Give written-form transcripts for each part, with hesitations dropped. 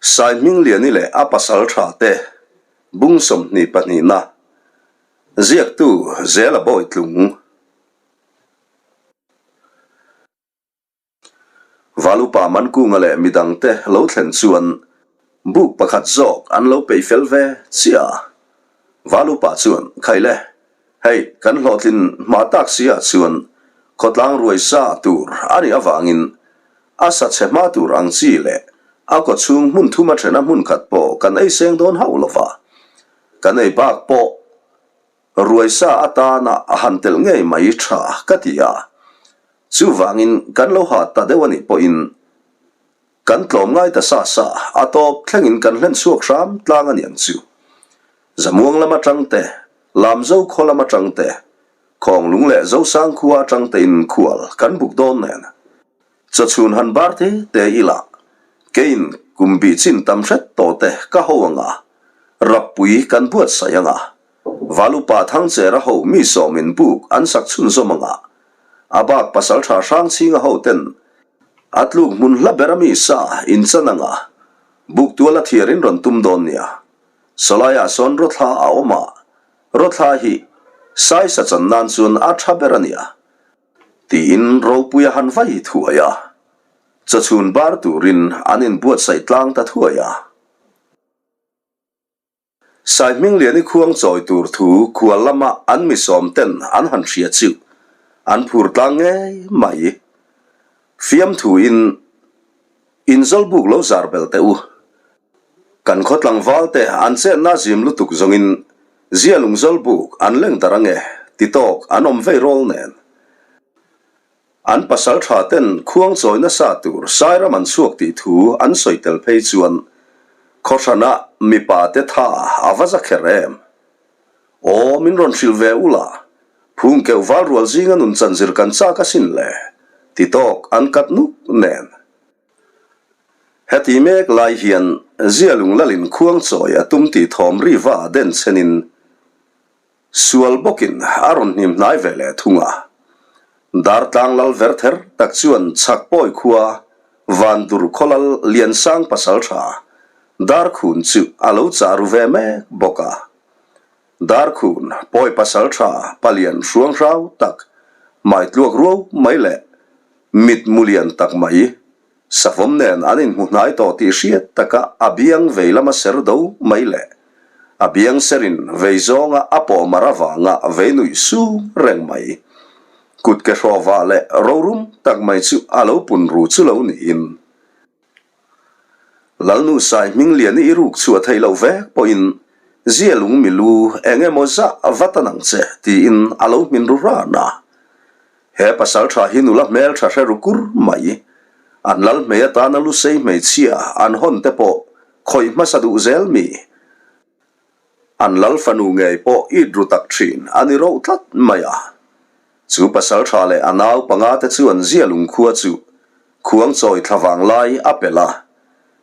Saihmingliani leh a pasal tha te bung 22 na ziaktu Zela Bawitlung. Valupa Mankunga leh midangte lo thlen chuan buk pakhat zawk an lo peih fel ve chiah a. Valupa chuan, Khai le, hei kan hlawhtlin hma tak si ah chuan khawtlang ruai sa tur a nih avangin a sa chhe hma tur ang chi leh a kawchhung hmun thuma thena hmun khat pawh kan ei seng dawn hauh lo va, kan ei bak pawh Ruai sa atana a han telh ngei mai tha ka ti a, chuvangin kan lo ha ta deuh a nih pawhin kan tlawm ngai ta sa sa a tawp thlengin kan hlen chhuak hram tlang a niang chu. Zamuang lam atang te, Lamzo khaw lam atang te, Khawnglung leh Zosang khua atang tein khual kan buk dawn nen. Chawchhun han bar te te ila, keiin kum bih chin tam hret tawh te ka ho anga, rappui kan buatsaih anga, Valupa Thangchera ho mi sawmin buk an sak chhunzawm anga, a bak pasaltha Hrangchhinga ho ten a tluk hmun hla ber a mi sa in chan anga, buk tual a thiar in rawn tum dawn nia. Sawlaiah sawn rawthla a awm a, rawthla hi sai sa chan nan chuan a tha ber a nia. Tiin ropui a han vai thuai a, chawchhun bar turin an inbuatsaih tlang ta thuai a. Saihmingliani khuang chawi tur thu khual lama an mi sawm ten an han hria chu an phur tlang ngei mai. Fiamthuin inzawlbuk lo zar bel teh u. Kan khaw tlangval te an chetna zim lutuk zawngin zialung zawlbuk an leng dar ange ti tawk an awm vei rawl nen. An pasal tha ten khuang chawi nasa tur Sairam an chhuak tih thu an sawi tel phei chuan khaw hrana mipa te tha a va za kher em. Aw min rawn hrilh ve ula, phung keuh val rual zinga nun chanzir kan chak asin le ti tawk an kat nuk nen. Heti mek lai hian Zialung lalin khuang chawi a tum tih thawm ri va den chenin sual bawkin a rawn hnim hnai ve leh thung a. Dartlang lal ver ther tak chuan chhak pawi khua Vandur khawlal Liansang pasaltha Darkhun chu a lo chah ru ve mek bawk a. Darkhun pawi pasaltha palian hruang hrau tak hmaitluak ruau mai leh Mit mu lian tak mai, savawm nen an inhmu hnai tawh tih hriat taka a biang vei lama ser do mai leh a biang serin vei zawnga a pawh mar avanga vei nuih sung reng mai. Kut ke hrawh vah leh rorum tak mai chu a lo pun ru chu lo niin. Lalnu Sai Hmingliani i ruk chhuah theih loh vek pawhin Zialung milu eng emaw zah vat a nang che tiin a lo hmin ru ran a. He pasal tha hi nula hmel tha hre ru kur mai. An lal hmei atana lusei hmeichhia an hawn te pawh khawih hmasa duh zel mi. An lal fanu ngei pawh it ru tak thin a ni rauh tlat mai a. Chu pasal tha leh a nau panga te chuan Zialung khua chu khuang chawi thla vang lai a pelh a.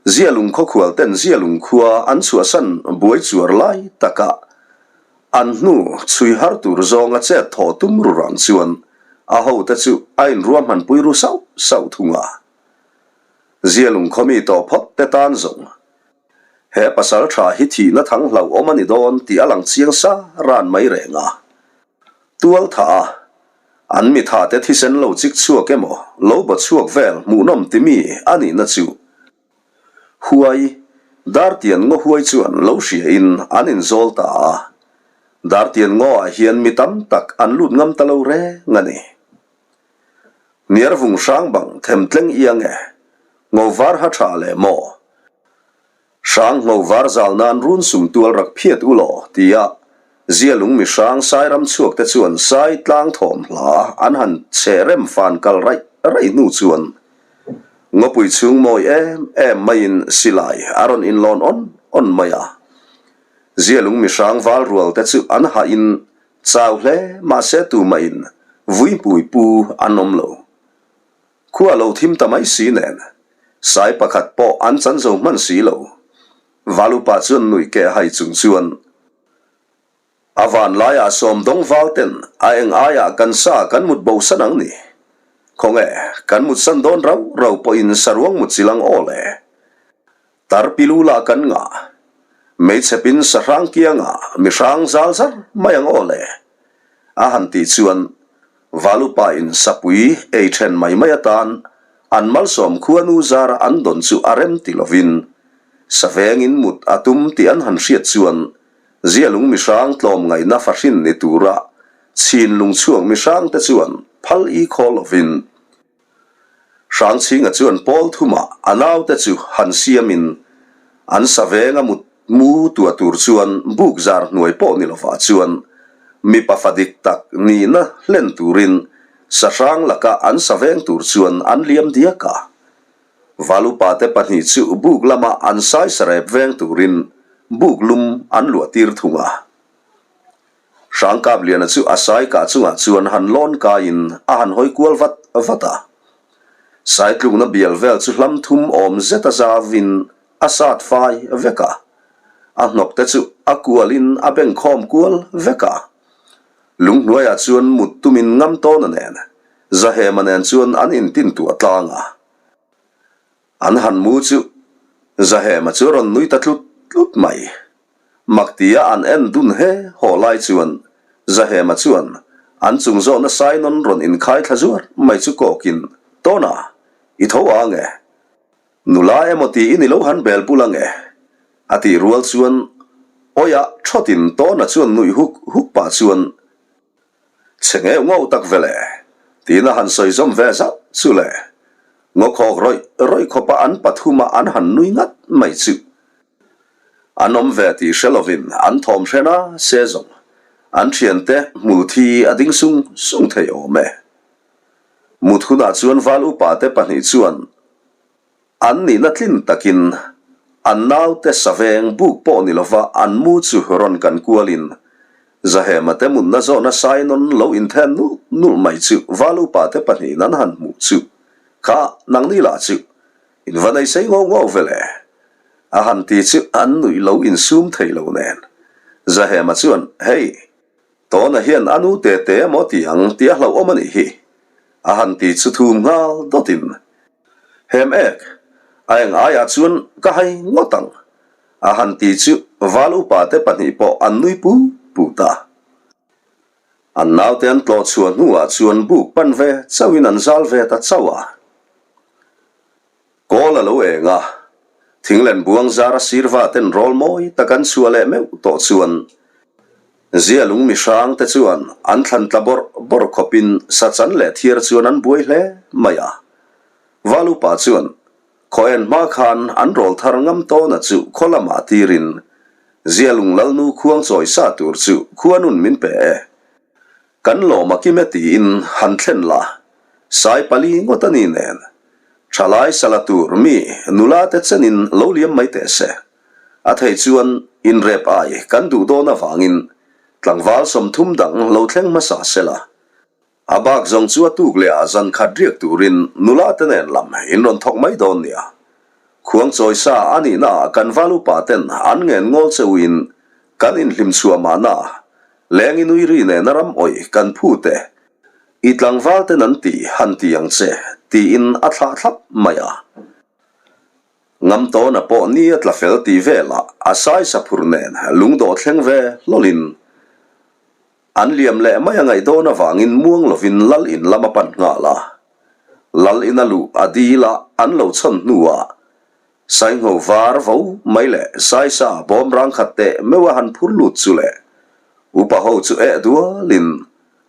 Zialung khawkhual ten Zialung khua an chhuahsan buai chuar lai takah an hnu chhui har tur zawnga chet thawh tum ru rang chuan a hote chu a inruahmanpui ru sauh sauh thung a. Zialung khaw mi tawh phawt te tan zawng He pasal tha hi thihna thang hlauhawm a ni dawn tih a lang chiang sa ran mai reng a. Tual tha a, an mi tha te thisen lo chik chhuak emaw lo baw chhuak vel hmuhnawm ti mi a nihna chu Huai, Dartian ngaw huai chuan lo hria in an inzawl ta a. Dartian ngaw ah hian mi tam tak an lut ngam ta lo reng a ni. Hniarvung hrang bang themtleng iang e, ngo var ha tha leh maw? Hrang ngo var zal nan run sum tual rak phiat u law tia Zialung mi hrang Sairam chhuak te chuan Sai tlang thawm hla an han chhe rem fan kal raih raih hnu chuan ngawpui chhung mawi em em maiin silai a rawn inlawn awn awn mai a. Zialung mi hrang val rual te chu an hahin Chau hle mahse tumahin vui hmui pu an awm lo. Khua lo thim ta mai si nen, sai pakhat pawh an chan zo hman si lo. Valupa chuan nui keh hai chung chuan a van laiah sawmdawng val ten a eng aiah kan sa kan mut bo san ang ni. Khawnge kan mut san dawn rau rau pawhin saruang mut chilang aw le. Tarpilu lah kan ngah. Meichhepin sahrang kiangah mihrang zal zar mai ang aw le. A han tih chuan Valupa in sapui ei then mai mai atan an malsawm khuanu zara an dawn chu a rem ti lovin savengin mut a tum tih an han hriat chuan Zialung mihrang tlawm ngaihna fahrin ni tura chhinlung chhuak mihrangte chuan phal i khaw lovin Hrangchhinga chuan pawl thumah a naute chu han siamin an savenga mut mu tua tur chuan buk zar hnuai pawh ni lovah chuan mipa fa dik tak nihna hlen turin sahrang laka an saveng tur chuan an liam diak a. Valupate pahnih chu buk lama an saisarep veng turin buk lum an luah tir thung a. Hrangkapliana chu a sai kah chungah chuan han lawn kaiin a han hawi kual vat vat a. Sai tlukna bial vel chu hlam thum awm zet a zavin a sat fai vek a. A hnawk te chu a kualin a bengkhawm kual vek a. Lunghnuaiah chuan mut tumin ngam tawna nen Zahema nen chuan an intintuah tlang a. An han mu chu Zahema chu a rawn nui ta tlut tlut mai. Mak tia an en dun he haw lai chuan Zahema chuan an chung zawhna sainawn rawn inkhai thla zuar mai chu kawkin, Tawna, i tho a nge? Nula emaw tiin i lo han bel bul ange? A tih rual chuan awiah thawtin Tawna chuan nuih huk huk pah chuan, Chhe ngeuh ngauh tak vele, tiin a han sawi zawm ve zauh chu le. Ngaw khawk rawih rawih khawpa an pathuma an han nui ngat mai chu. An awm ve tih hre lovin an thawm hre na se zawng an thiante hmul thi a ding sung sung thei awm e. Mut hunah chuan val upa te pahnih chuan An nihna tlin takin an naute saveng buk pawh ni lova an mu chu rawn kan kualin Zahema te munna zawhna sainawn lo inthen nulh nulh mai chu Valupa te pahnihin an han hmuh chu kha nangni lah chu in va nei sei ngau ngau ve le a han ti chu an nuih lo insum thei lo nen Zahema chuan hei Tawna hian a nu te te emaw ti ang tih a hlauhawm a nih hi a han ti chu thum nghal dawtin Hem ek, a eng aiah chuan ka hai ngawt ang a han ti chu val upa te pahnih pawh an nui pu pu ta. An naute an tlawh chhuah hnuah chuan buk pan ve chauhin an zal ve ta chauh a. Kawl a lo eng a, thinglen buang zara sirva ten rawl mawi tak an chhuah leh meuh tawh chuan Zialung mihrang te chuan an thlan tla bawrh bawrh khawpin sachan leh thiar chuan an buai hle mai a. Valupa chuan khaw en hma khan an rawl thar ngam tawna chu khaw lamah tirin Zialung Lalnu khuang chawi sa tur chu khuanun min pe e. Kan lawm a kim e tiin han thlen la, sai pali ngawt a ni nen. Thalai sala tur mi nula te chenin lo liam mai teh se. A thei chuan inrep ai kan duh dawn avangin tlangval 30 dang lo thleng hmasa se la. A bak zawng chu a tuk leh ah zan khat riak turin nula te nen lam in rawn thawk mai dawn nia. Khuang chawi sa a nihna ah kan val upa ten an ngen ngawl che u in kan inhlim chhuah mahna leng i nui ri nena ram awih kan phu te i tlangval ten an ti han ti ang che tiin a thlah thlap mai a. Ngam tawna pawh ni a tla fel tih velah a saisa phur nen lungdawh thleng ve hlawlin an liam leh mai a ngaih dawn avangin muang lovin lal in lam a pan nghal a. Lal in a luh a dil a an lo chhawn hnuah Saingho var vo mai leh saisa bawm rang khat teh meuh a han phur lut chu le upa ho chu eh dualin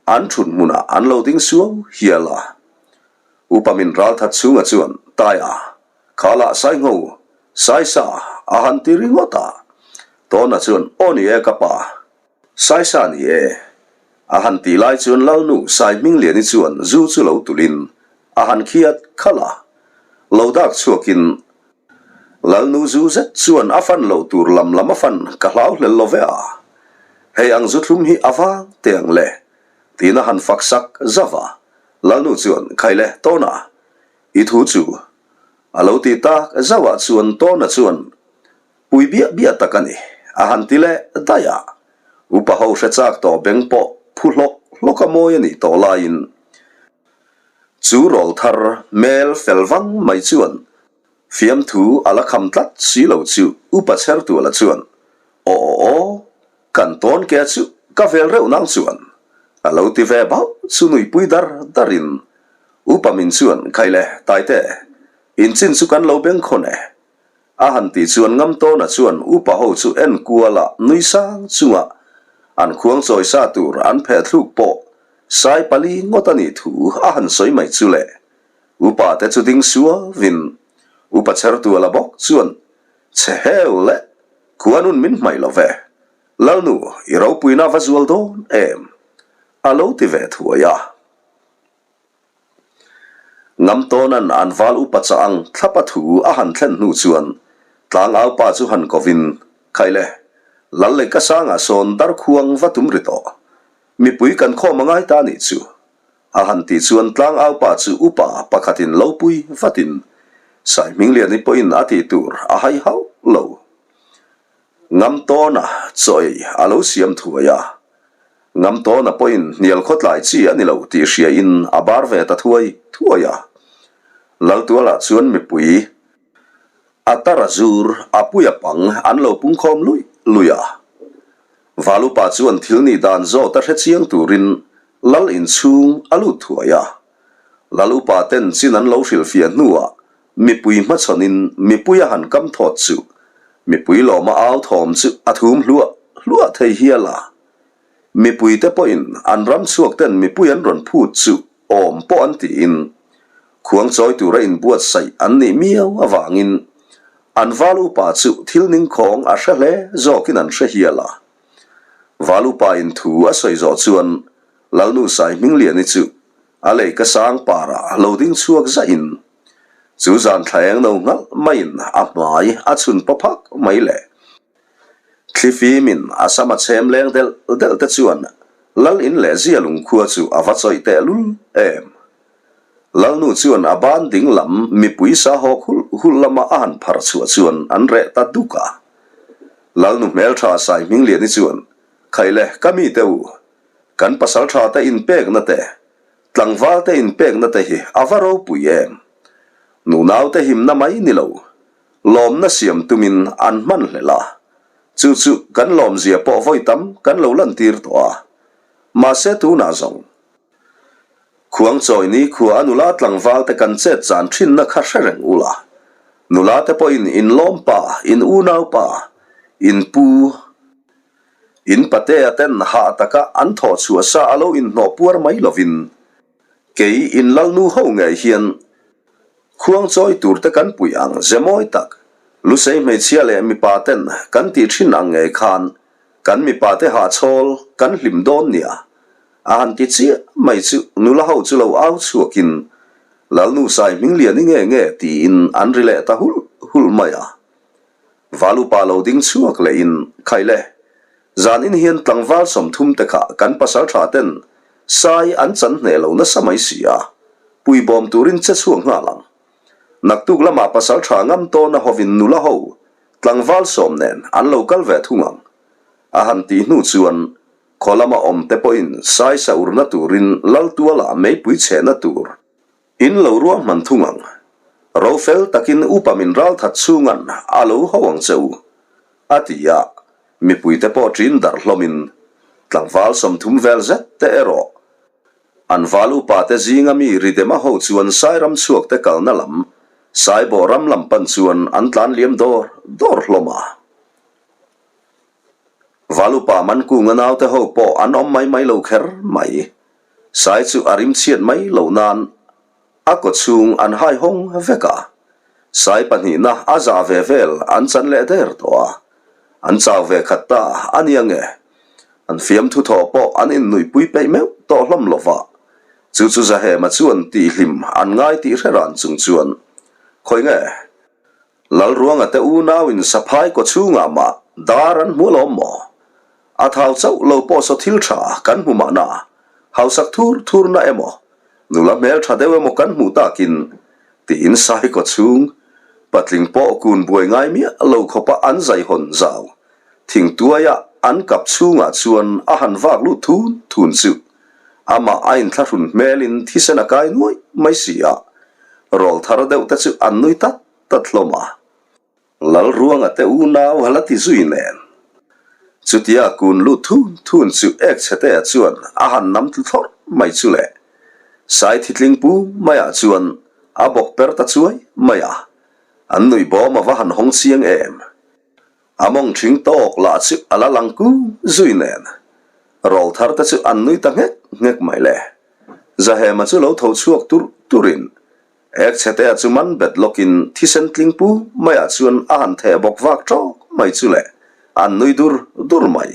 an thut hmunah an lo ding suau hial a. Upa min ral that chhunga chuan Taia kha lah Saingho, Saisa a han ti ringawt a. Tawna chuan Aw ni e ka pa, Saisa ni e a han tih lai chuan Lalnu Saihmingliani chuan zu chu lo tulin a han khiat khalh a. Lo dak chhuakin Lalnu zu zet chuan a fan lo tur lam lam a fan ka hlau hlel lo ve a. Hei ang zu thlum hi a vang teh ang le tiin a han fak sak zauh a. Lalnu chuan Khaile Tawna i thu chu a lo ti tak zauhah chuan Tawna chuan pui biah biah tak a ni a han ti leh daih a. Upa ho hre chak tawh beng pawh phu hlawk hlawk a mawi a nih tawh laiin chu rawl thar hmel fel vang mai chuan. Fiamthu a la kham tlat si lo chu Upa Chhertuala chuan, Aw aw aw, kan tawn ke chu ka vel reuh nang chuan a lo ti ve bauh chu nuihpui dar darin Upa min chuan, Khai le, Taite, in chin chu kan lo bengkhawn e. A han tih chuan Ngamtawna chuan upa ho chu en kual a nui sang chunga an khuang chawi sa tur an pheh thluk pawh sai pali ngawt a nih thu a han sawi mai chu le. Upa te chu ding suavin upa Chertuala bawk chuan che heu le khuanun min hmaih lo ve, Lalnu i ropuina va zual dawn em? a lo ti ve thuai a. Ngamtawna'n an val upa chah ang thlapa thu a han thlen hnu chuan tlangau pa chu han kovin, Khai le, Lal lei ka sangah sawn darkhuang va tum ri tawh. Mipui kan khawm a ngai ta nih chu. A han tih chuan tlangau pa chu upa pakhatin lo pui vatin Saihmingliani pawhin a tih tur a hai hauh lo. Ngamtawna chaw ei a lo siam thuai a. Ngamtawna pawhin hnial khawtlai chi a ni lo tih hriain a bar ve ta thuai thuai a. Laltualah chuan mipui a tar a zur a pui a pang an lo pungkhawm luih luih a. Valupa chuan thil nih dan zawt a hre chiang turin Lal inchhung a lut thuai a. Lal upa ten chin an lo hrilhfiah hnuah Mipui hmachhawnin mipui a han kam thawt chu mipui lawma au thawm chu a thum hluah hluah thei hial a. Mipuite pawhin an ram chhuak ten mipui an rawn phut chu awm pawh an tiin khuang chawi tura inbuatsaih an nih miau avangin an val upa chu thil ningkhawng a hre hle zawkin an hre hial a. Val upa in thu a sawi zawh chuan Lalnu Saihmingliani chu a lei ka sang parah lo ding chhuak zaihin Chu zan thla eng no nghalh maiin a hmai a chhun pa phak mai le. Thlifimin a sam a chhem leng delh delh te chuan Lal in leh zia lungkhua chu a va chawih teh lul em. Lalnu chuan a ban ding lam mipui sa hawk hulh hulh lama a han phar chhuah chuan an reh ta duk a. Lalnu hmeltha Saihmingliani chuan, Khai le, ka mite u, kan pasaltha te inpekna te, Tlangval te inpekna te hi a va ropui em? Nunau te himna mai ni lo, lawmna siam tumin an hman hlel a. Chu chu kan lawmzia pawh vawi tam kan lo lantir tawh a. Mahse tunah zawng. Khuangchawi ni khua a nula tlangval te kan chet chan thinna kha hre reng ula. Nula te pawhin in lawmpa, in unaupa, in pu, In patea ten hah taka an thawh chhuah sa a lo inhnawh puar mai lovin, kei in lalnu ho ngei hian khuang chawi tur te kan puih ang ze mawi tak, Lusei hmeichhia leh mipa ten kan tih thin ang ngei khan kan mipa te hahchhawl kan hlim dawn nia a han ti chiah mai chu nula ho chu lo au chhuakin Lalnu Sai Hmingliani nge nge tiin an ri leh ta hulh hulh mai a. Valupa lo ding chhuak lehin, Khai le, zan in hian tlangval 30 te kha kan pasal tha ten sai an chan hneh lo nasa mai si a, puibawm turin che chhuak nghal ang. Naktuk lamah pasal tha ngam tawna hovin nula ho tlangval sawm nen an lo kal ve thung ang. A han tih hnu chuan khaw lama awm te pawhin sai sa urna turin Laltuala meipui chhehna tur In lo ruahman thung ang. Ro fel takin upa min ral that chhungan a lo ho ang che u, a ti a, mipuite pawh ṭin darh hlawmin tlangval 30 vel zet te erawh an val upa te zinga mi Ridema ho chuan Sairam chhuak te kalna lam Saibawh ram lam pan chuan an tlan liam dawr dawr hlawm a. Val upa Mankunga naute ho pawh an awm mai mai lo kher mai. Sai chu a rim chhiat mai lo nan a kaw chhung an hai hawng vek a, sai pahnihna a za ve vel an chan leh der tawh a, an chau ve khat ta a nia nge? An fiamthu thawh pawh an innuihpui peih meuh tawh hlawm lo va, chu chu Zahema chuan tihhlim an ngai tih hre ran chung chuan, Khawi nge? Lalruanga te unauin saphai kaw chhungah mah dar an hmu alawm maw? A thau chauh lo pawh saw thil tha kan hmu mahna, hausak thur thurna emaw, nula hmel tha deuh emaw kan hmuh takin tiin sai kaw chhung patling pawh kun buai ngai miah lo khawpa an zaihawn zau thingtuaia an kap chhungah chuan a han vak lut thun thun chu amah a inthlahrun hmelin thisen a kai nuaih mai si a, rawlthar deuh te chu an nui tat. tat hlawm a. Lalruanga te unau a la ti zui nen. Chutia kun lut thun thun chu ek chhetea chuan a han nam tlu thlawrh mai chu le. Saithitling pu maiah chuan a bawk per ta chuai mai a, an nuih bawm a va han hawng chiang em. A mawng thing tawk lah chu a la lang kung zui nen. Rawlthar te chu an nui ta nghek nghek mai le. Zahema chu lo tho chhuak turh turhin Ek chhetea chu man bet lawkin thisen tling pu maiah chuan a han theh bawk vak tawk mai chu le, an nui dur dur mai.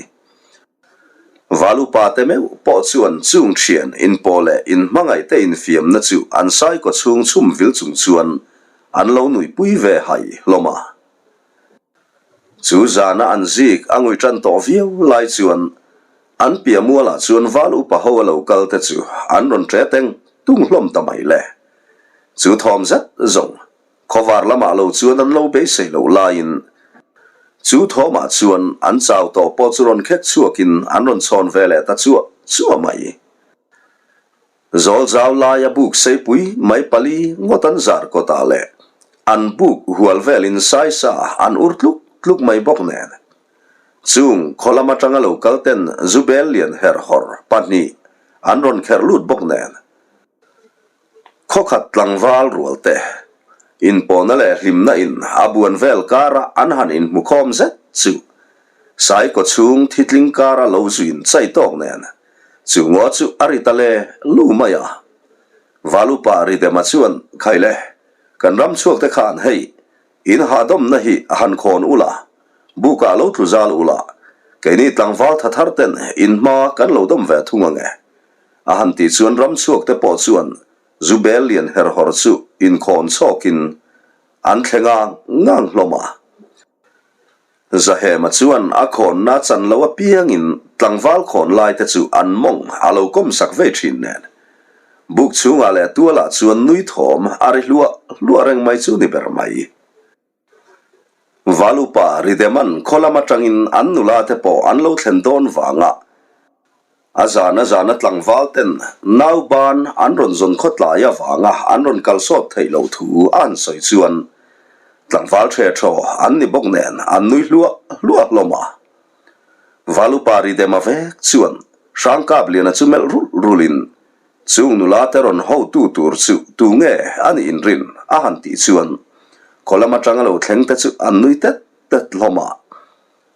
Valupa te meuh pawh chuan chung thian inpawh leh inhmangaih te infiamna chu an saikaw chhung chhum vil chung chuan an lo nuihpui ve hai hlawm a. Chu zana an zik a ngui tan tawh viau lai chuan an piah mualah chuan val upa ho a lo kal te chu an rawn ṭe teng tung hlawm ta mai le. Chu thawm zet zawng khawvar lamah lo chuan an lo beisei loh laiin chu thawmah chuan an chau tawh pawh chu rawn khek chhuakin an rawn chhawn ve leh ta chuah chuah mai. Zawl zau laia buk seipui mai pali ngawt an zar kawtah leh an buk hual velin saisa an ur tluk tluk mai bawk nen. Chung khaw lam atanga lo kal ten zu bel lian herhawr pahnih an rawn kherh lut bawk nen. Khawkhat tlangval rual te inpawhna leh hlimna in a buan vel kara an han inhmukhawm zet chu Saikaw chhung thitling kara lo zuin chai tawk nen Chu ngaw chu a ri ta le lu mai a. Valupa Ridema chuan, Khai le, kan ram chhuak te khan hei, in hahdawmna hi a han khawn ula, bukah lo tlu zal ula, keini tlangval tha thar ten in hma kan lo dawm ve thung ang e. A han tih chuan ram chhuak te pawh chuan zu bel lian herhawr chu inkhawn chhawkin an thleng ang ngang hlawm a. Zahema chuan a khawnna chan lo apiangin tlangval khawn lai te chu an mawng a lo kawm sak ve thin nen. Buk chhungah leh tualah chuan nui thawm a ri hluah hluah reng mai chu ni ber mai. Valupa Rideman khaw lam atangin an nula te pawh an lo thlen dawn vangah A zan a zana tlangval ten nau ban an rawn zawn khawtlai avanga an rawn kal sawt theih loh thu a han sawi chuan tlangval ṭhe ṭhaw an ni bawk nen an nui hluah hluah hlawm a. Valupa Ridema vek chuan Hrangkapliana chu melh rulh rulhin chung nula te rawn hotu tur chu tu nge a nih inrin a han tih chuan khaw lam aṭanga lo thleng te chu an nui tet tet hlawm a.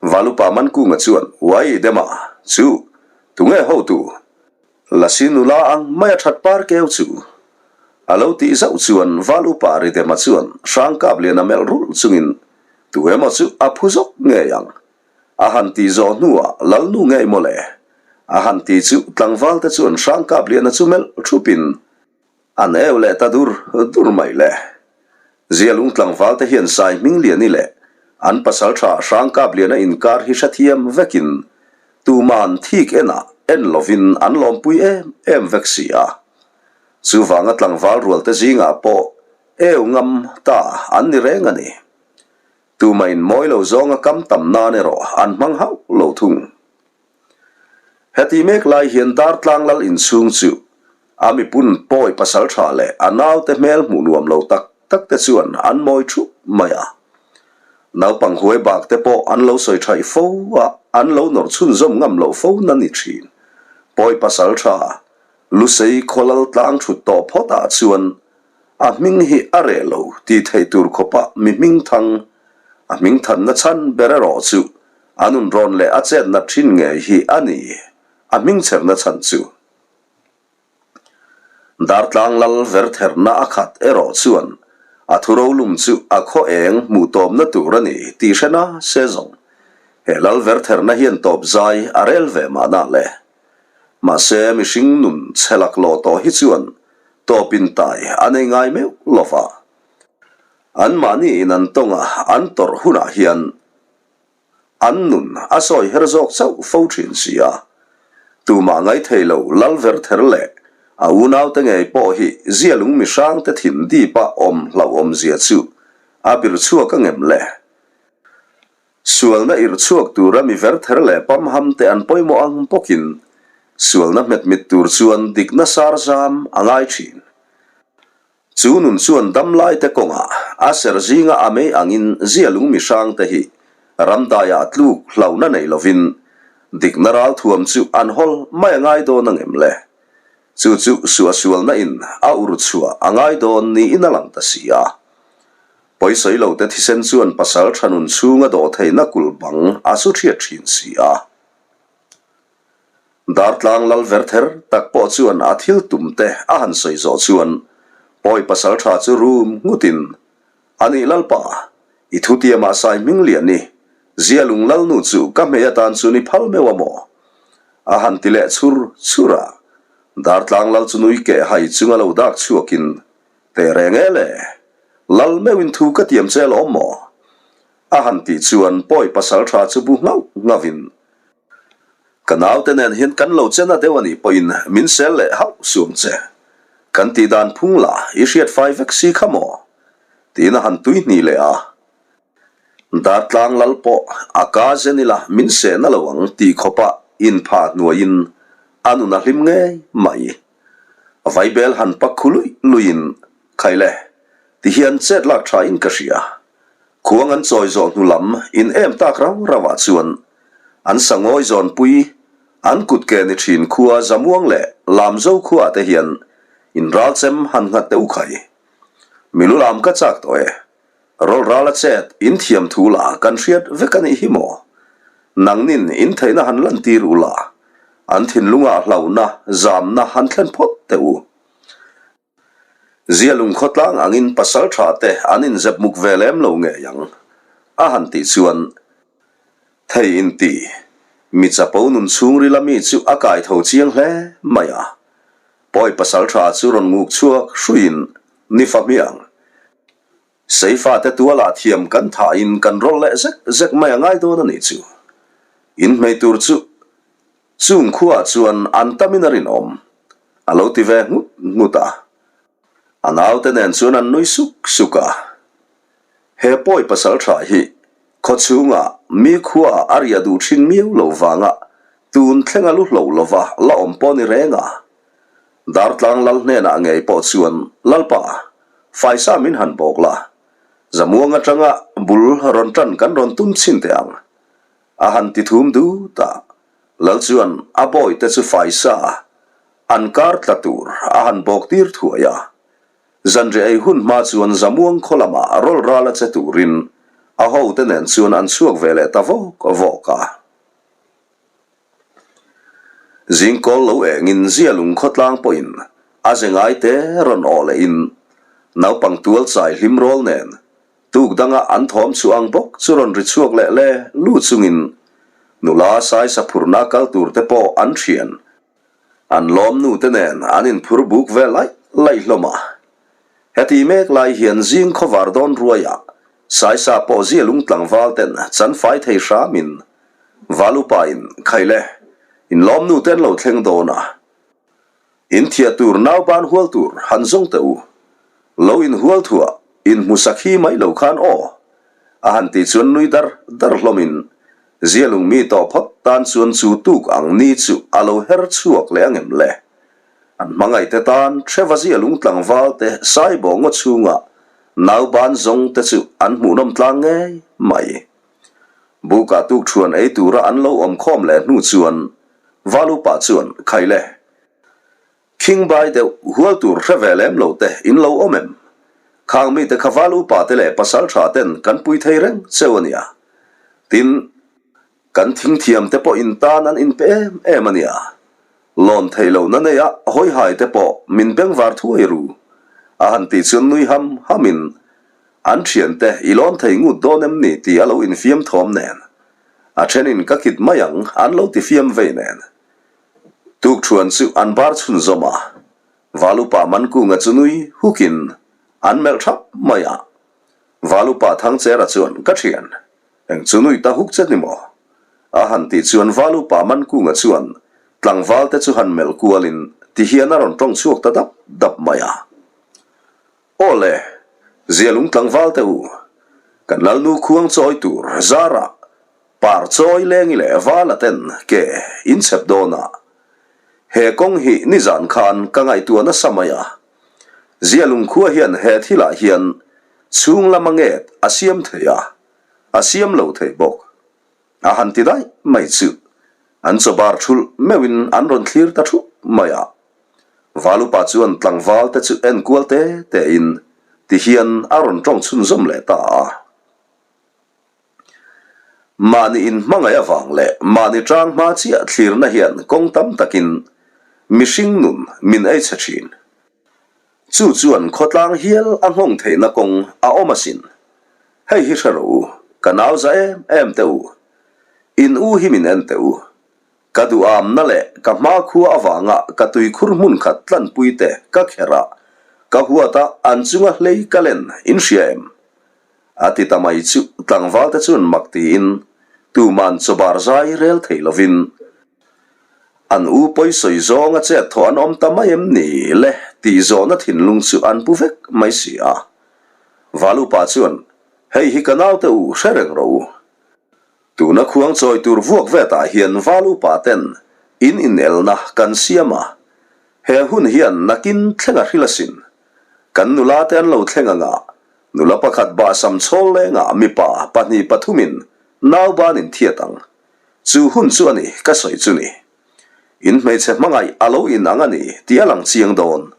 Valupa Mankunga chuan, Uai Dema, chu, tunge hotu? Lasi nula ang mai a that par keu chu. A lo tih zauh chuan Valupa Ridema chuan Hrangkapliana melh rulh chungin, Tu emaw chu a phu zawk ngei ang. A han tih zawh hnuah Lalnu ngei mawle. A han ti chu tlangvalte chuan Hrangkapliana chu melh thupin, An eu leh ta dur dur mai le. Zialung tlangval te hian Sai Hmingliani leh an pasal tha Hrangkapliana inkar hi hrethiam vekin tuman thik enah en lovin an lawmpui em em vek si a. Chuvanga tlangval rual te zingah pawh eu ngam ta an ni reng a ni. Tumahin mawi lo zawnga kam tam nan erawh an hmang hauh lo thung. Heti mek lai hian Dartlang lal inchhung chu a mipun pawi pasal tha leh a naute hmel hmuh nuam lo tak tak te chuan an mawi thup mai a. Naupang huai bak te pawh an lo sawi thaih fo a, an lo nawrh chhunzawm ngam loh fo na ni thin. Pawi pasal tha Lusei khaw lal tlang thut tawh phawt ah chuan a hming hi a reh lo tih theih tur khawpa mi hming thang, a hming thanna chhan ber erawh chu A nun rawn leh a chetna thin ngei hi a ni a hmingchherna chhan chu. Dartlang lal vertherna a khat erawh chuan a thurolum chu a khaw eng hmuh tawpna tur a ni tih hre na se zawng. He lal vertherna hian tawp zai a rel ve mahna le. Mahse mihring nun chhe laklawh tawh hi chuan tawp intai a nei ngai meuh lova. Anmahni in an tawnga an tawrh hunah hian An nun a sawi her zawk chauh fo thin si a. Tumah ngaithei lo lal ver ther leh a unaute ngei pawh hi zialung mihrangte thin dipa awm hlauhawmzia chu a bir chhuak a ngem le. Sualna irh chhuak tura mi ver ther leh pamham te an pawimawh ang bawkin sualna hmetmit tur chuan dikna sar zam a ngai thin. Chu nun chuan damlaite kawngah a ser zinga a mei angin zialung mihrangte hi ramdaiah tluk hlauhna nei lovin dikna ralthuam chu an hawl mai a ngai dawn angem le? Chu chu suahsualna in a ur chhuah a ngai dawn niin a lang ta si a. Pawisawi lote thisen chuan pasal tha nun chhunga dawh theihna kulh bang a su thiat thin si a. Dartlang lal ver ther tak pawh chuan a thil tum te a han sawi zawh chuan pawi pasal tha chu rum nghutin, A nih Lalpa, i thutiamah sai hming lian i, Zialung Lalnu chu ka hmei atan chuan i phal meuh a maw? A han ti leh chhur chhur a. Dartlang lal chu nui keh hai chunga lo dak chhuakin, Teh reng e le, Lal meuhin thu ka tiam che alawm maw? A han tih chuan pawi pasal tha chu bu nghauh nghauhin, Ka naute nen hian kan lo chena deuh a nih pawhin min sel leh hauh suang che. Kan tih dan phung la i hriat fai vek si kha maw? Tiin a han tui hnih leh a. Dartlang lal pawh a ka zen ila min sehna lo ang tih khawpa inpha hnuaiin a nun a hlim ngei mai. Vaibel han pak khu luih luihin, Khaile, tihian chet lak tha in ka hria. Khuang an chawi zawh hnu lam in em tak rau rau ah chuan an sangawi zawnpui an kut ke ni thin khua Zamuang leh Lamzo khua ah te hian in ral chem han nghat teh u khai. Milu lam ka chak tawh e. Rawl ral a chet in thiam thu la kan hriat vek a nih hi maw? Nangnin in theihna han lan tir u la, an thinlung ah hlauhna, zamna han thlen phawt teh u. Zialung khawtlang angin pasal tha te an inzep muk ve lem lo ngei ang, a han tih chuan thei inti mi chapo nun chhungrila mi chu a kai tho chiang hle mai a. Pawi pasal tha chu rawn nguk chhuak hruiin ni fa hmiang. Seifa te tualah thiam kan thahin kan rawlh leh zek zek mai a ngai dawn a nih chu. Inhmei tur chu Chung khuaah chuan an tamin a rinawm, a lo ti ve nghut nghut a. A naute nen chuan an nui suk suk a. He pawi pasal tha hi khaw chhungah mi khuaah a riah duh thin miau lo vanga tun thleng a lu hlo lova la awm pawh ni reng a. Dartlang lal hnenah ngei pawh chuan, Lalpa, faisa min han bawk la, Zamuang atanga bul rawn tan kan rawn tum chhin teh ang. A han ti thum dut a, Lal chuan a bawite chu faisa a, an kar tla tur a han bawk tir thuai a. Zanriah ei hun hma chuan Zamuang khaw lamah rawl ral a che turin a hote nen chuan an chhuak ve leh ta vawk vawk a. Zingkawl lo engin Zialung khawtlang pawhin a ze ngaite rawn awh lehin naupang tual chai hlim rawl nen Tuk danga an thawm chu ang bawk chu rawn ri chhuak leh le lu chungin nula saisa phurna kal tur te pawh an thian. An lawm nu te nen an inphur buk ve laih laih hlawm a. Heti mek lai hian zing khawvar dawn ruaiah saisa pawh zia lung tlangval ten chan fai thei hramin Valupa in Khaile in lawm nu te an lo thleng dawn a. In thiah tur nau ban hual tur han zawng teh u. Lo in hual thuah in hmu sak hi mai lo khan aw. A han tih chuan nui dar dar hlawmin Zialung mi tawh phawt tan chuan chu tuk ang ni chu a lo her chhuak leh angem le. An hmangaihte tan Hreva Zialung tlangval te Saibaw ngaw chhunga nau ban zawng te chu an hmuhnawm tlang ngei mai. Bukah tuk thuan ei tura an lo awm khawm leh hnu chuan Valupa chuan, Khaile, khingbai deuh hual tur hre ve lem lo te in lo awm em? Khang mite kha Valupa te leh pasal tha ten kan pui thei reng cheu a nia. Tin, kan thingthiam te pawh in tan an inpe em em a nia. Lawn theih lohna neia hawihai te pawh min bengvar thuai ru. A han tih chuan nui ham hamin, An thiante i lawn thei ngut dawn em ni tih a lo infiam thawm nen. A thenin ka kit mai ang an lo ti fiam vei nen. Tukṭhuan chu an bar chhunzawm a, Valupa Mankunga chu nui hukin an melh thap mai a. Valupa Thangchera chuan ka thian, eng chu nui ta huk che ni maw? A han tih chuan Valupa Mankunga chuan tlangval te chu han melh kualin tihian a rawn tawng chhuak ta dap dap mai a. Aw le, Zialung tlangval te u, kan Lalnu khuang chawi tur zarah par chawi lengi leh vala ten ke in chhep dawn a. He kawng hi nizan khan ka ngaihtuah nasa mai a. Zialung khua hian he thilah hian chhung lama nget a siam thei a, a siam lo thei bawk. A han ti daih mai chu an chaw bar thulh meuhin an rawn thlir ta thup mai a. Valupa chuan tlangval te chu en kual te te in ti hian a rawn tawng chhunzawm leh ta a. Mahni inhmangaih avang leh mahni tang hma chiah thlirna hian kawng tam takin mihring nun min ei chhe thin. Chu chuan khawtlang hial a nghawng theihna kawng a awm asin. Hei hi hre rawh u, ka nau za em em teh u. In u hi min en teh u. Ka duhamna leh ka hmakhua avanga ka tuikhur hmun khat tlanpui te ka kherh a, ka huat a an chunga hlei ka len in hria em? A ti ta mai chu tlangval te chuan mak tiin tuman chawbar zai rel thei lovin an u pawisawi zawnga chet thawh an awm ta mai em ni le tih zawhna thinlung chu an pu vek mai si a. Valupa chuan, Hei hi ka naute u hre reng rawh u. Tuna khuang chawi tur vuak vetah hian val upa ten in inelna kan siam a, he hun hian nakin thleng a hril asin. Kan nula te an lo thleng anga, nula pakhat bahsam chhawl lengah mipa pahnih pathumin nau ban in thiat ang. Chu hun chu a ni ka sawi chu ni. In hmeichhe hmangaih a lo in ang a ni tih a lang chiang dawn.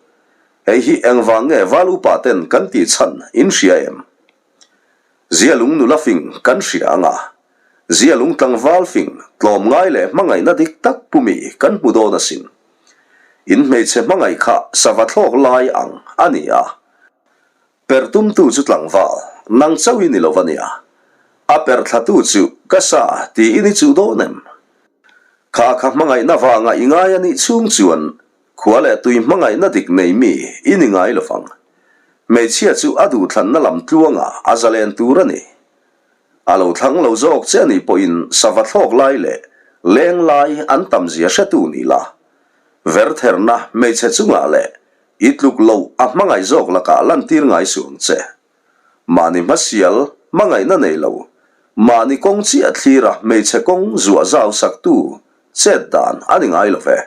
Hei hi engvang nge val upa ten kan tih chhan in hria em? Zialung nula fing kan hria ang a, zialung tlangval fing tlawmngai leh hmangaihna dik tak pumi kan hmu dawn asin. In hmeichhe hmangaih kha sava thlawk lai ang a ni a. Per tumtu chu tlangval, nang chauh i ni lo a nia. A per thlatu chu ka sa tiin i chuh dawn em? Kha kha hmangaihna vanga i ngai a nih chhung chuan Khua leh tui hmangaihna dik nei mi i ni ngai lovang. Hmeichhia chu a duhthlanna lam tluangah a zalen tur a ni. A lo thlang lo zawk che anih pawhin sava thlawk lai leh leng lai an tam zia hretu ni la. Vertherna hmeichhe chungah leh i tluk loh a hmangaih zawk lakah lantir ngai suh ang che. Mahni hmasial hmangaihna nei lo, mahni kawng chiah thlira hmeichhe kawng zuah zau saktu chet dan a ni ngai lo ve.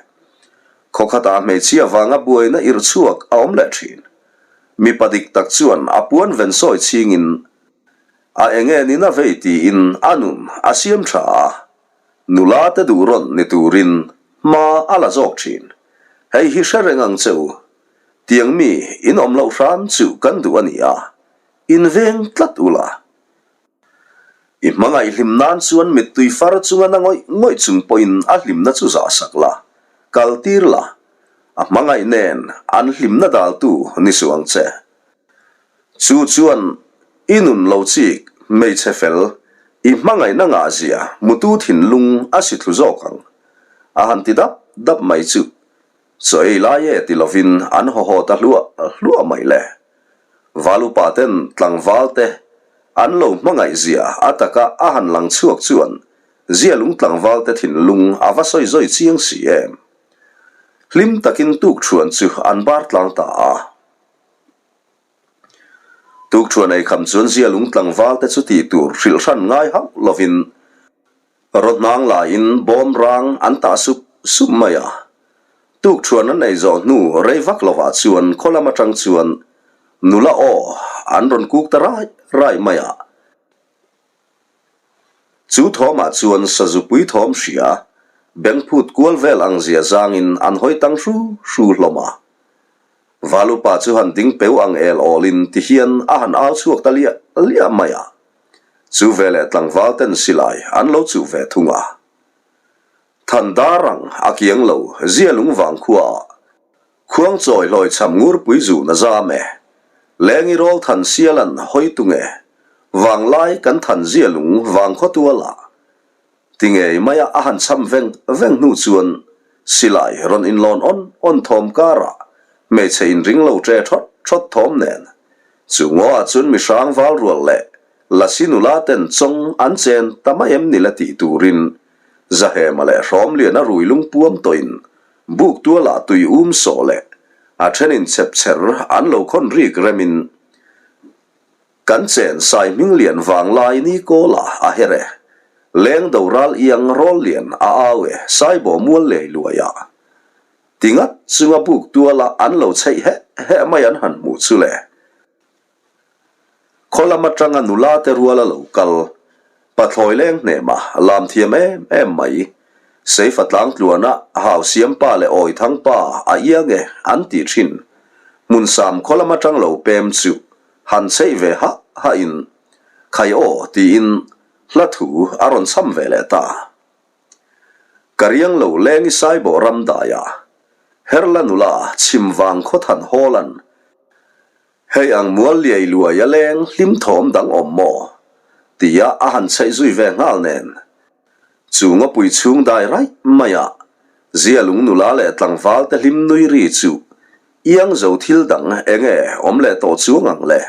Khawkhatah hmeichhia vanga buaina irh chhuak a awm leh thin. Mipa dik tak chuan a puan ven sawi chhingin a enge nina vei tiin a nun a siam tha a, nula te duh rawn ni turin hma a la zawk thin. Hei hi hre reng ang che u, Tiang mi in awm loh hram chu kan duh a ni a, in veng tlat ula. I hmangaih hlim nan chuan mittui far chunga na ngawih ngawih chung pawhin a hlimna chu zah sak la, kal tir la, a hmangaih nen an hlimna daltu ni suh ang che. Chu chuan i nun lo chik hmeichhe fel, i hmangaihna ngahzia mutu thinlung a si thlu zawk ang, a han ti dap dap mai chu. Chaw ei lai e ti lovin an haw haw ta hluah hluah mai le. Val upa ten tlangval te an lo hmangaih zia a taka a han lang chhuak chuan zialung tlangval te thinlung a va sawi zawi chiang si em. Hlim takin tukṭhuan chu an bar tlang ta a. Tukṭhuan ei kham chuan zialung tlangval te chu tih tur hrilh hran ngai hauh lovin Rawthnang laiin bawm rang an tah sup sup mai a. Tukṭhuan an ei zawh hnu rei vak lovah chuan khaw lam aṭang chuan nula aw an rawn kuk ta rai rai mai a. Chu thawmah chuan sazupui thawm hria bengphut kual vel ang zia zangin an hawi tang hru hru hlawm a. Valupa chu han ding peu ang el awlin tihian a han au chhuak ta liah liah mai a. Chu veleh tlangval ten silai an lo chuh ve thung a. Than dar ang a kiang lo zia lung vang khua ah khuang chawi hlawi cham ngurpui zun a zam e. Lengi rawl than sial an hawi tung e. Vanglai kan than zia lung vang khaw tual ah Ti ngei maia a han cham veng veng hnu chuan silai rawn inlawn awn awn thawm karah hmeichhe inring lo ṭe ṭhawt ṭhawt thawm nen chu ngaw ah chuan mihrang val rual leh lasi nula ten chawng an chen ta mai em ni la tih turin Zahema leh Hrawmliana rui lungpuam tawhin buk tualah tui um sawh leh a ṭhenin chhepchher an lo khawn rik remin Kan chen sai hming lian vang lai ni kawl ah a her e. Leng do ral iang rawl lian a au e sai baw mual lei luai ah. Ti ngat chunga buk tuala an lo chheih heh heh mai an han hmuh chu le. Khaw lam atanga nula te ruala lo kal, pathlawi leng hnema lam thiam em em mai, Seifa tlangtluana hau siam pa leh awi thang pa a iang e an ti thin. Hmunsam khaw lam atang lo pem chu han chheih ve hah hah in khai aw tiin hla thu a rawn chham ve leh ta. Ka riang lo leng i Saibawh ram daiah Herla nula chhim vang khaw than Hawlan Hei ang mual liai luai a leng hlim thawm dang awm maw? tia a han chheih zui ve nghal nen. Chu ngawpui chhung dai raih maiah Zialung nula leh tlangval te hlim nui ri chu iang zo thil dang enge awm leh tawh chuang ang le.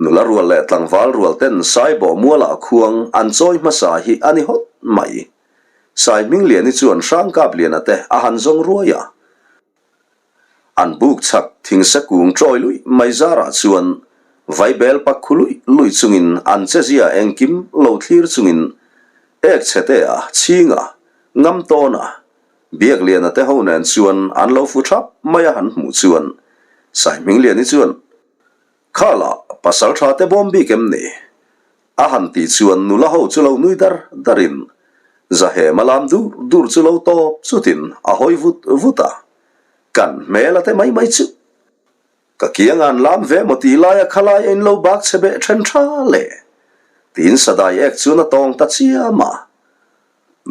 Nula rual leh tlangval rual ten Saibawh mualah khuang an chawi hmasa hi a ni hawt mai. Sai Hmingliani chuan Hrangkapliana te a han zawng ruai a. An buk chhak thingse kung chawi luih mai zarah chuan vaibel pak khu luih luih chungin an chezia engkim lo thlir chungin ek chhete a, chhing a, ngam tawn a, Biakliana te ho nen chuan an lo fu thap mai a han hmuh chuan Saihmingliani chuan Khala pasal tha te bawm bik em ni? A han tih chuan nula ho chu lo nui dar darin Zahema lam dur dur chu lo tawp chutin a hawi vut vut a, Kan hmel a te mai mai chu. Ka kiang an lam ve maw tih laia khalai a in lo bak chhe beh then tha le tiin sadai ek chuan a tawng ta chiam a,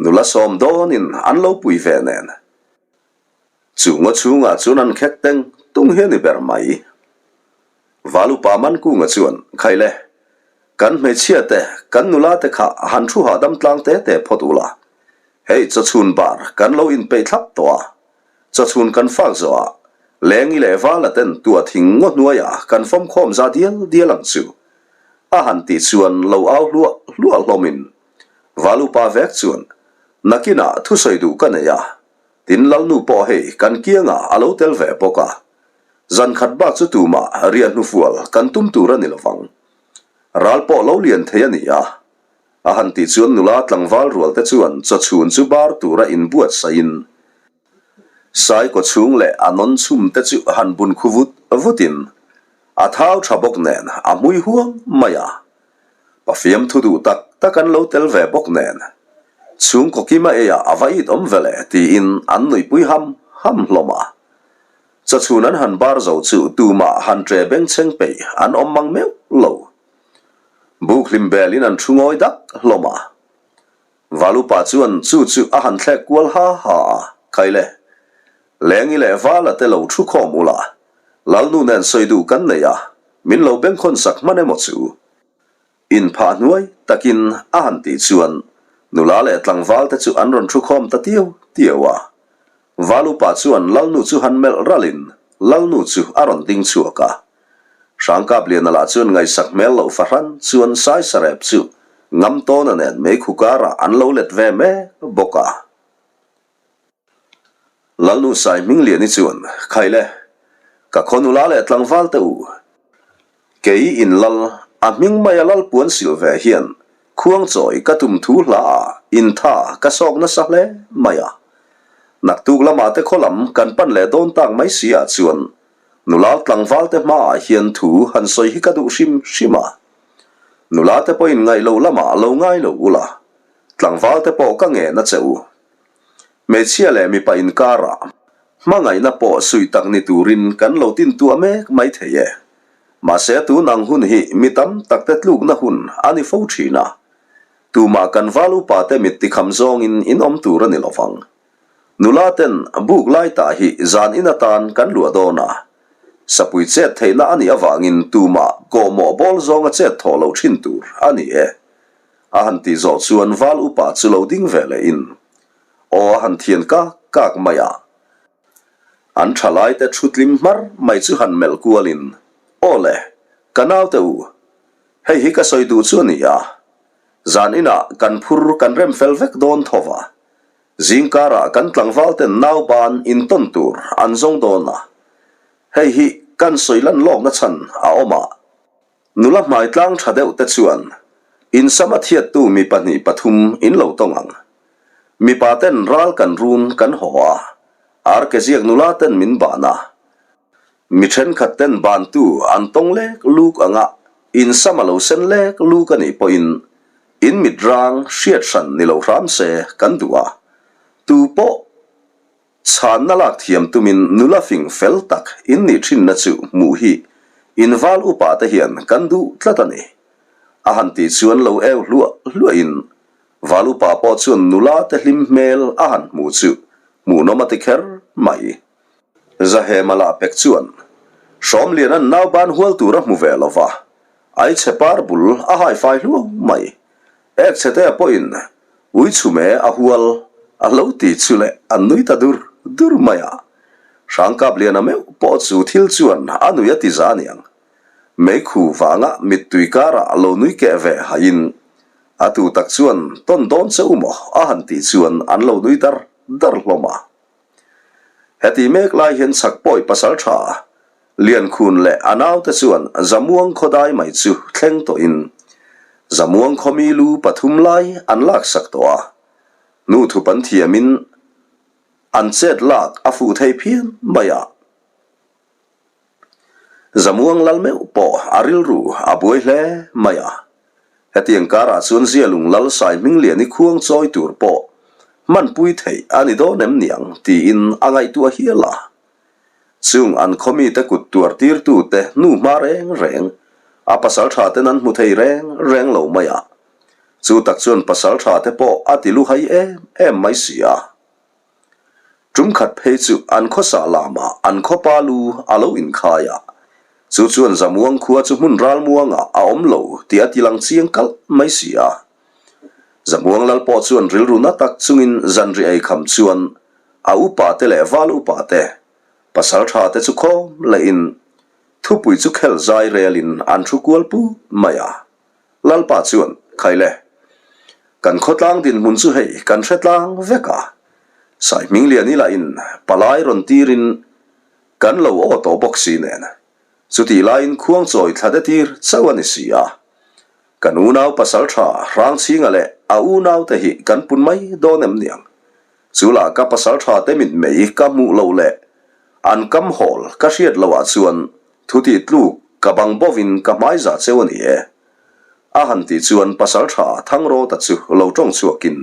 nula sawm dawnin an lo pui ve nen. Chu ngaw chhungah chuan an khek teng tung hi a ni ber mai. Valupa Mankunga chuan, Khaile, kan hmeichhia te, kan nula te kha han thu hahdam tlang te te phawt ula. Hei chawchhun bar kan lo inpeih thlap tawh a, chawchhun kan fak zawhah Lengi leh Vala ten tua thing ngaw hnuaiah kan fawmkhawm za dial dial ang chu. A han tih chuan lo au hluah hluah hlawmin Valupa vek chuan, Nakinah thusawi duh ka nei a, Tin Lalnu pawh hei kan kiangah a lo tel ve bawk a, zan khat bak chu tumah riah hnufual kan tum tur a ni lovang. Ral pawh lo lian thei a ni a, a han tih chuan nula tlangval rual te chuan chawchhun chu bar tura inbuatsaihin Sai kawchhung leh a nawn chhum te chu han bun khu vut vutin a thau tha bawk nen a hmui huang mai a. Pafiam thu duh tak tak an lo tel ve bawk nen, chhungkaw kima eiah a va it awm ve le tiin an nuihpui ham ham hlawm a. Chawchhun an han bar zo chu tumah han ṭe bengchheng peih an awm mang meuh lo. Buk hlim belin an ṭhu ngawi dak hlawm a. Valupa chuan chu chu a han thlek kual ha ha a, Khaile, Lengi leh Vala te lo ṭhu khawm ula, Lalnu nen sawi duh kan nei a, min lo bengkhawn sak hman emaw chu? Inphah hnuai takin a han tih chuan nula leh tlangval te chu an rawn thu khawm ta tiu tiu a. Valupa chuan Lalnu chu han melh ralin Lalnu chu a rawn ding chhuak a. Hrangkapliana lah chuan ngaihsak hmel loh fahran chuan Saisarep chu Ngamtawna nen meikhu karah an lo let ve mek bawk a. Lalnu Sai Hmingliani chuan, Khaile, ka khaw nula leh tlangval te u, kei in lal, a hming maia lal puan sil ve hian khuang chawi ka tum thu hla ah intha ka sawk nasa hle mai a. Naktuk lamah te khaw lam kan pan leh dawn tak mai si ah chuan nula tlangval te hmaah hian thu han sawi hi ka duh hrim hrim a. Nula te pawhin ngaih loh lamah lo ngai lo ula, tlangval te pawh ka ngen a che u. Hmeichhia leh mipa inkarah hmangaihna pawh suih tak ni turin kan lo tintuah mek mai thei e. Mahse tun ang hun hi mi tam takte tlukna hun a ni fo thin a. Tumah kan val upa te mit tikham zawngin in awm tur a ni lovang. Nula ten buk lai tah hi zan in atan kan luah dawn a. Sapui chet theihna a nih avangin tumah kawhmawh bawl zawnga chet thawh loh thin tur a ni e. A han tih zawh chuan val upa chu lo ding ve leh in aw a han thian kak kak mai a. An thalai te thu tlim hmar mai chu han melh kual in aw le ka naute u hei hi ka sawi duh chu a ni a zan inah kan phur kan rem fel vek dawn tho va zingkarah kan tlangval ten nau ban in tawn tur an zawng dawn a hei hi kan sawi lan lawkna chhan a awm a. Nula hmai tlang tha deuh te chuan insam a thiattu mi 2 3 in lo tawng ang. Mipa ten ral kan run kan haw a. Arke ziak nula ten min ban a, mi thenkhat ten bantu an tawng lek luk anga in sam a lo sen lek luk a nih pawhin in mit rang hriat hran ni lo hram se kan duh a, tu pawh chhanna lak thiam tumin nula fing fel tak in nih thinna chu hmuh hi in val upa te hian kan duh tlat a ni. A han tih chuan lo eu hluah hluahin Val upa pawh chuan nula te hlim hmel a han hmuh chu hmuhnawm a ti kher mai. Zahema lah pek chuan Hrawmliana'n nauban hual tur a hmu ve lo va, Aichhe par bul a hai fai hluau mai. Ekchhetea pawhin Uichhume a hual a lo ti chu leh a nui ta dur dur mai a. Hrangkapliana meuh pawh chu thil chuan a nui a ti za aniang. Meikhu vanga mittui karah lo nui keh ve haiin A tu tak chuan tawn dawn che u maw? a han tih chuan an lo nui dar dar hlawm a. Heti mek lai hian chhakpawi pasal tha Liankhun leh a naute chuan Zamuang khawdai mai chu thleng tawhin Zamuang khawmi lu pathum lai an laksak tawh a. Hnu thup an thiamin an chet lak a fuh thei phian mai a. Zamuang lal meuh pawh a rilru a buai hle mai a. Hetiang karah chuan Zialung lal sai hminglian i khuang chawi tur pawh hmanpui theih a ni dawn em niang tiin a ngaihtuah hial a. Chung an khawmite kut tuar tirtute hnu hma reng reng a pasaltha ten an hmu thei reng reng lo mai a. Chu tak chuan pasaltha te pawh a ti luhai em em mai si a. Tum khat phei chu an khawsa lamah an khawpa lu a lo inkhai a, chu chuan Zamuang khua chu hmun ralmuangah a awm lo tih a tilang chiang kalh mai si a. Zamuang lal pawh chuan rilru na tak chungin zanri eikham chuan a upa te leh val upa te, pasal tha te chu khawm lehin thupui chu khel zai relin an thu kual put mai a. Lalpa chuan, Khai le, kan khawtlang dinhmun chu hei kan hre tlang vek a, Saihmingliani lahin palai rawn tirin kan lo aw tawh bawk si nen, chutih laiin khuangchawi thla de tir chauh a ni si a. Kan unau pasal tha Hrangchhinga leh a unaute hi kan pun mai dawn em niang? Chu lah ka pasal tha te mitmei ka hmuh loh leh an kam hawl ka hriat loh ah chuan Thu tih tluk ka bang bovin ka hmai zah cheu a ni e. A han tih chuan pasaltha Thangrawta chu lo tawng chhuakin,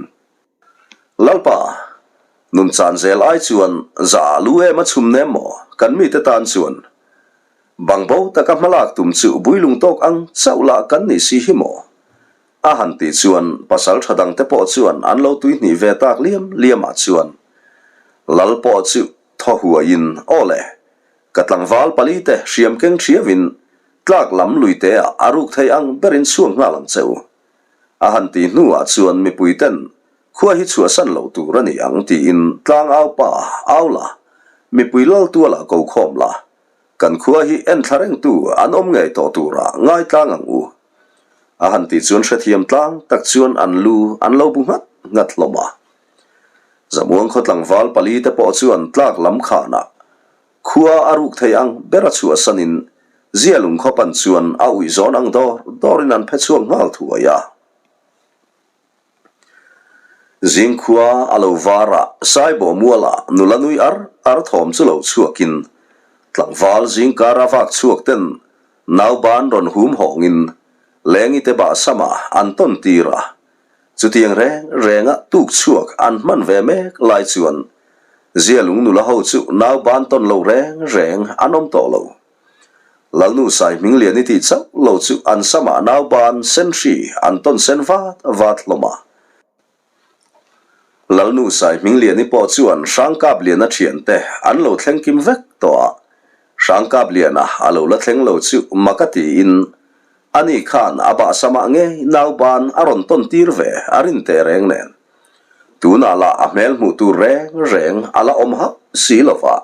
Lalpa, nun chan zel ai chuan za lu em a chhum nem maw kan mite tan chuan bang bo taka hmalak tum chu builung tawk ang chauh lah kan nih si hi maw? A han tih chuan pasaltha dangte pawh chuan an lo tuihnih ve tak liam liamah chuan Lal pawh chu thaw huaiin, Aw le, Ka tlangval palite hriam keng thiauin tlak lam luiteah a ruk thei ang berin chhuak nghal ang che u. A han tih hnuah chuan mipuiten khua hi chhuahsan loh tur a ni ang tiin tlang au pa au la, mipui lal tualah ko khawm la, kan khua hi enthla rengtu an awm ngei tawh turah ngai tlang ang u. A han tih chuan hrethiam tlang tak chuan an lu an lo bu nghat nghat hlawm a. Zamuang khaw tlangval palite pawh chuan tlak lam khanah Khua a ruk thei ang ber a chhuahsanin Zialung khaw pan chuan a uih zawn ang dawr dawrin an phe chhuak nghal thuai a. Zingkhua a lo var a, Saibawh mualah nula nui ar ar thawm chu lo chhuakin tlangval zingkar a vak chhuak ten nauban rawn hum hawngin Lengite bah samah an tawn tir a. Chutiang reng renga tuk chhuak an hman ve mek lai chuan Zialung nula ho chu nau ban tawn lo reng reng an awm tawh lo. Lalnu Sai Hmingliani tih chauh lo chu an samah nau ban sen hri an tawn sen vat vat hlawm a. Lalnu Sai Hmingliani pawh chuan Hrangkapliana thiante an lo thleng kim vek tawh a, Hrangkapliana a lo la thleng lo chu mak a tiin Ani khan a bahsamah ngei nauban a rawn tawn tir ve a rin teh reng nen. Tunah lah a hmel hmuh tur reng reng a la awm hauh si lo va.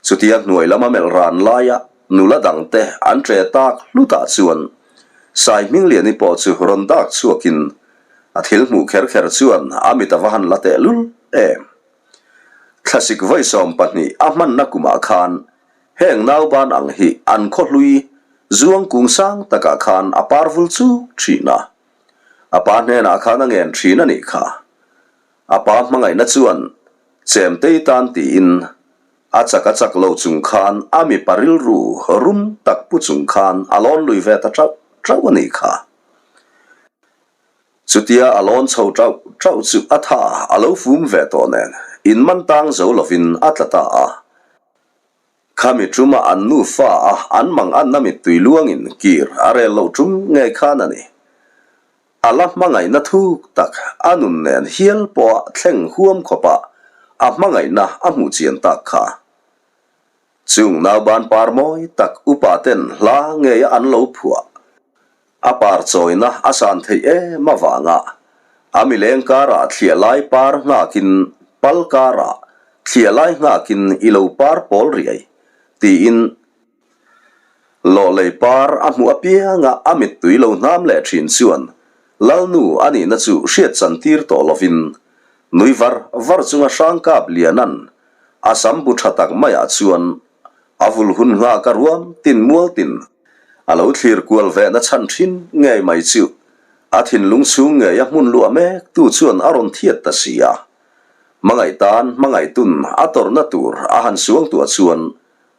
Chutia hnuai lama melh ran laia nula dangte an ṭe tak hlutah chuan Sai Hmingliani pawh chu rawn dak chhuakin a thil hmuh kher kher chuan a mit a va han la tehlul em. Thlasik vawisawm pahnih a hmanna kumah khan Heng nauban ang hi an khaw hlui zuang kung sang takah khan a par vul chuk thin a. A pa hnenah khan a ngen thin a nih kha. A pa hmangaihna chuan. Chemtei tan tiin a chak a chak lo chung khan a mipa rilru rum tak pu chung khan a lawn lui ve ta ṭauh ṭauh a nih kha. Chutia a lawn chho ṭauh ṭauh chu a tha a lo fum ve tawh nen in man tang zo lovin a tla ta a. Khami ṭuma an nufa a an mang anna mittui luangin kir a rel loh ṭum ngei khan a ni. A la hmangaihna thuk tak a nun nen hial pawha thleng huam khawpa a hmangaihna a hmuh chian tak kha. Chung nauban par mawi tak upa ten hla ngeia an lo phuah. A par chawina a san theih em avanga a mileng karah thliah lai par nghakin pal karah thliah lai nghakin i lo par pawl riai tiin Lawhlei par a hmuh apianga a mittui lo hnam leh thin chuan Lalnu a nihna chu hriat chan tir tawh lovin nui var var chunga Hrangkap Lianan a sam bu tha tak maiah chuan a vul hun nghak a ruam tin mual tin a lo thlir kual ve na chhan thin ngei mai chu a thinlung chhung ngei a hmun luah mek tu chuan a rawn thiat ta si a. Hmangaih tan hmangaihtun a tawrhna tur a han suangtuah chuan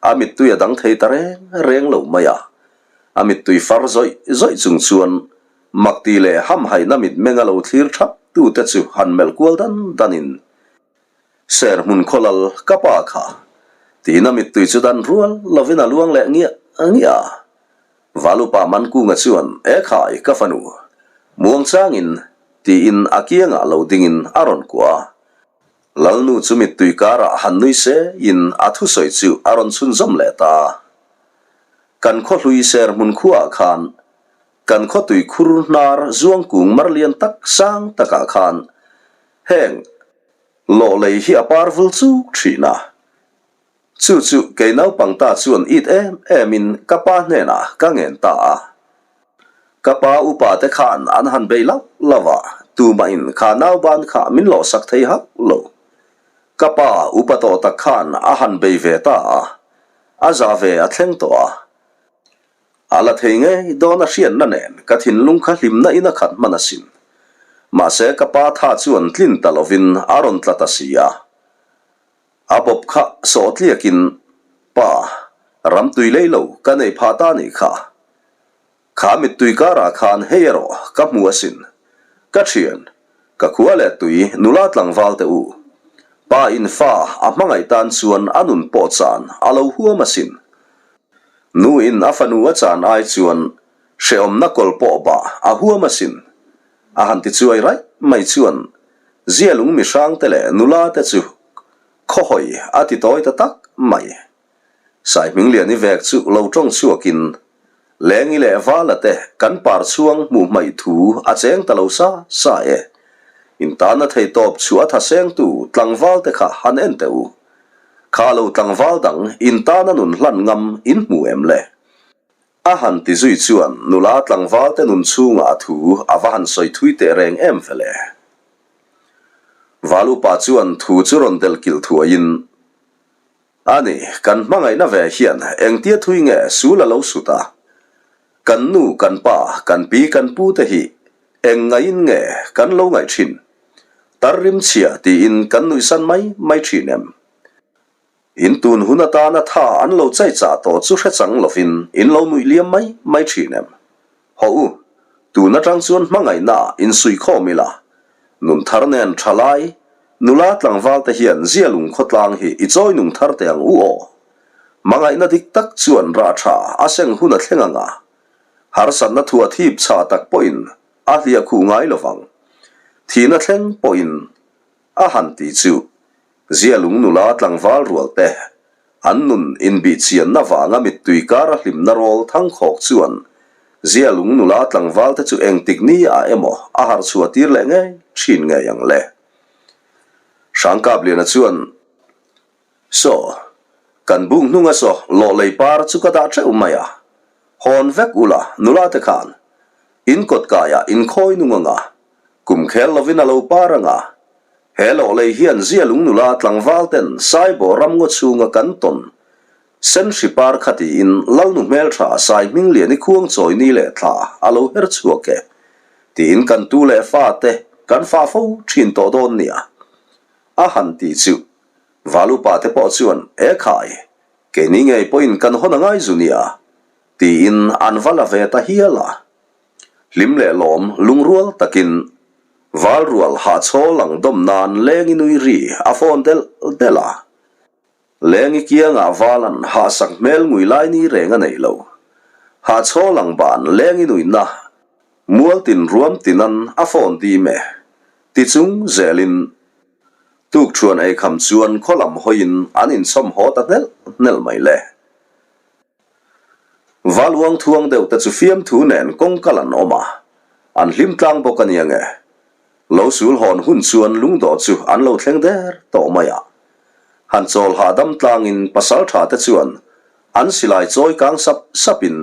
A mittui a dang thei ta reng reng lo mai a. A mittui far zawih zawih chung chuan makti leh hamhaihna mitmeng a lo thlir thap tute chu han melh kual dan danin, Ser hmun khawlal ka pa kha, tiin a mittui chu dan rual lovin a luang leh ngiah ngiah a. Valupa Mankunga chuan, E khai, ka fanu, muangchangin, tiin a kiangah lo dingin a rawn kuah a. Lalnu chu mittui karah han nui se in a thusawi chu a rawn chhunzawm leh ta. Kan khawhlui ser hmun khuaah khan kan khawtui khur hnar zuang kung mar lian tak sang takah khan heng lawhlei hi a par vul chuk thin a. Chu chu kei naupang ta chuan it em em in ka pa hnenah ka ngen ta a. Ka pa upa te khan an han bei lauh lauh a, tumah in kha nauban kha min lawhsak thei hauh lo. Ka pa upa tawh tak khan a han bei ve ta a, a za ve a thleng tawh a. A la thei ngei dawn a hriatna nen ka thinlung kha hlimna in a khat hman asin. Mahse ka pa tha chuan tlin ta lovin a rawn tla ta si a. A bawp kha sawhtliakin, Pa, ram tui lei lo ka nei phah ta nih kha. Kha mittui karah khan hei erawh ka hmu asin. Ka thian, ka khua leh tui nula tlangval te u. Pa in fa a hmangaih tan chuan a nun pawh chan a lo huam asin. Nu in a fanu a chan ai chuan hrehawmna kawl pawh bah a huam asin. A han ti chuai raih mai chuan Zialung mihrangte leh nula te chu khawhawi a ti tawi ta tak mai. Saihmingliani vek chu lo tawng chhuakin Lengi leh Vala te kan par chhuang hmuh hmaih thu a cheng ta lo sa sa e. Intana thei tawp chu a thasengtu tlangval te kha han en teh u. Kha lo tlangval dang intana nun hlan ngam in hmu em le? A han ti zui chuan nula tlangval te nun chhungah a thu a va han sawi thui teh reng em vele. Val upa chuan thu chu rawn delh kilh thuaiin, A ni, kan hmangaihna ve hian engtia thui nge sul a lo sut a? Kan nu, kan pa, kan pi, kan pu te hi eng ngaihin nge kan lo ngaih thin? Tar rimchhia tiin kan nuihsan mai mai thin em? In tun hun atana tha an lo chai chah tawh chu hre chang lovin in lo nuih liam mai mai thin em? Hawh u, tun atang chuan hmangaihna in suihkhawm ila, nun thar nen tha lai, nula tlangval te hian zialung khawtlang hi i chawi nung thar teh ang u aw. Hmangaihna dik tak chuan rah tha a seng hun a thleng ang a, harsatna thuah thip chhah tak pawhin a hliah khuh ngai lovang. Thihna thleng pawhin a han ti chu Zialung nula tlangval rual te, an nun inbihchianna vanga mittui kara hlimna rawl thangkhawk chuan Zialung nula tlangval te chu engtik ni ah emaw a harh chhuah tir leh ngei thin ngei ang le. Hrangkapliana chuan, Saw, kan buk hnunga saw lawhlei par chu ka dah theuh mai a, hawn vek ula nula te khan in kawt kaiah inkhawi nung anga kum khel lovin a lo par anga He lawhlei hian Zialung nula tlangval ten Saibawh ramngaw chhunga kan tawn Senhri par kha tiin Lalnu hmeltha Sai Hmingliani khuang chawi ni leh thla a lo her chhuak e tiin kan tu leh fa te kan fah fo thin tawh dawn nia a han ti chu. Val upa te pawh chuan, E khai, keini ngei pawhin kan hawn a ngai zu nia, tiin an va la ve ta hial a. Hlim leh lawm lungrual takin val rual hahchawl ang dawm nan lengi nui ri a fawn delh delh a. Lengi kiangah valan hahsak hmel ngui lai ni reng a nei lo. Hahchawl ang ban lengi nuihna mual tin ruam tinan a fawn dim e, ti chung zelin tukṭhuan eikham chuan khaw lam hawiin an inchawm haw ta hnelh hnelh mai le. Val uang thuang deuh te chu fiamthu nen kawngkal an awm a, an hlim tlang bawk a nia nge. Lo sul hawn hun chuan lungdawh chu an lo thleng der tawh mai a. Han chawl hahdam tlangin pasal tha te chuan an silai chawi kang sap sapin